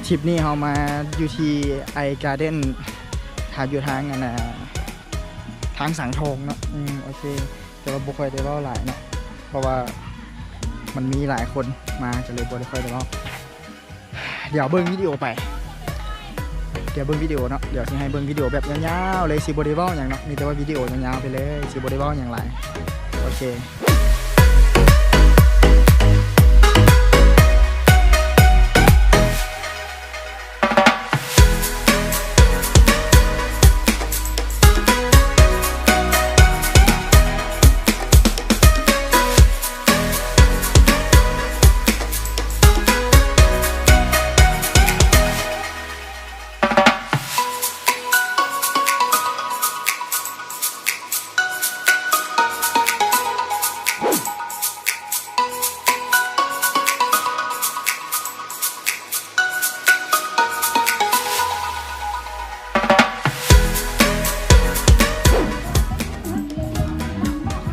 ທຣິບນີ້ເຮົາມາຢູ່ທີ່ Ice Garden ຖ້າຢູ່ທາງອັນນ່າ ທາງສັງທອງເນາະ. ອືມ ໂອເຄ ແຕ່ວ່າບໍ່ຄ່ອຍໄດ້ເວົ້າຫຼາຍເນາະ ເພາະວ່າມັນມີຫຼາຍຄົນມາ ກໍເລີຍບໍ່ໄດ້ຄ່ອຍໄດ້ເວົ້າ. ດຽວເບິ່ງວິດີໂອໄປ ດຽວເບິ່ງວິດີໂອເນາະ ດຽວຊິໃຫ້ເບິ່ງວິດີໂອແບບຍາວໆເລີຍ ຊິບໍ່ໄດ້ເວົ້າຫຍັງເນາະ ມີແຕ່ວ່າວິດີໂອຍາວໆໄປເລີຍ ຊິບໍ່ໄດ້ເວົ້າຫຍັງຫຼາຍ. ໂອເຄ.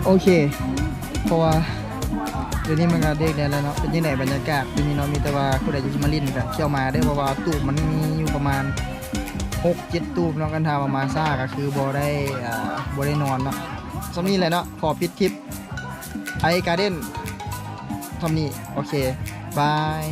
ໂອເຄ ເພາະວ່າດຽວນີ້ມັນກໍເດິກແດ່ແລ້ວເນາະ. ເປັນຈັ່ງໃດບັນຍາກາດຢູ່ນີ້ເນາະ? ມີແຕ່ວ່າຜູ້ໃດຢາກຊິມາຫຼິ້ນກໍເຂົ້າມາເດີ້ ເພາະວ່າຕູບມັນມີຢູ່ປະມານຫົກເຈັດຕູບເນາະ. ຄັນຖ້າວ່າມາຊ້າກໍຄືບໍ່ໄດ້ ອ່າ ບໍ່ໄດ້ນອນເນາະ. ສ່ຳນີ້ແຫຼະເນາະ ຂໍປິດທຣິບ Ice Garden ສ່ຳນີ້. ໂອເຄ ບາຍ.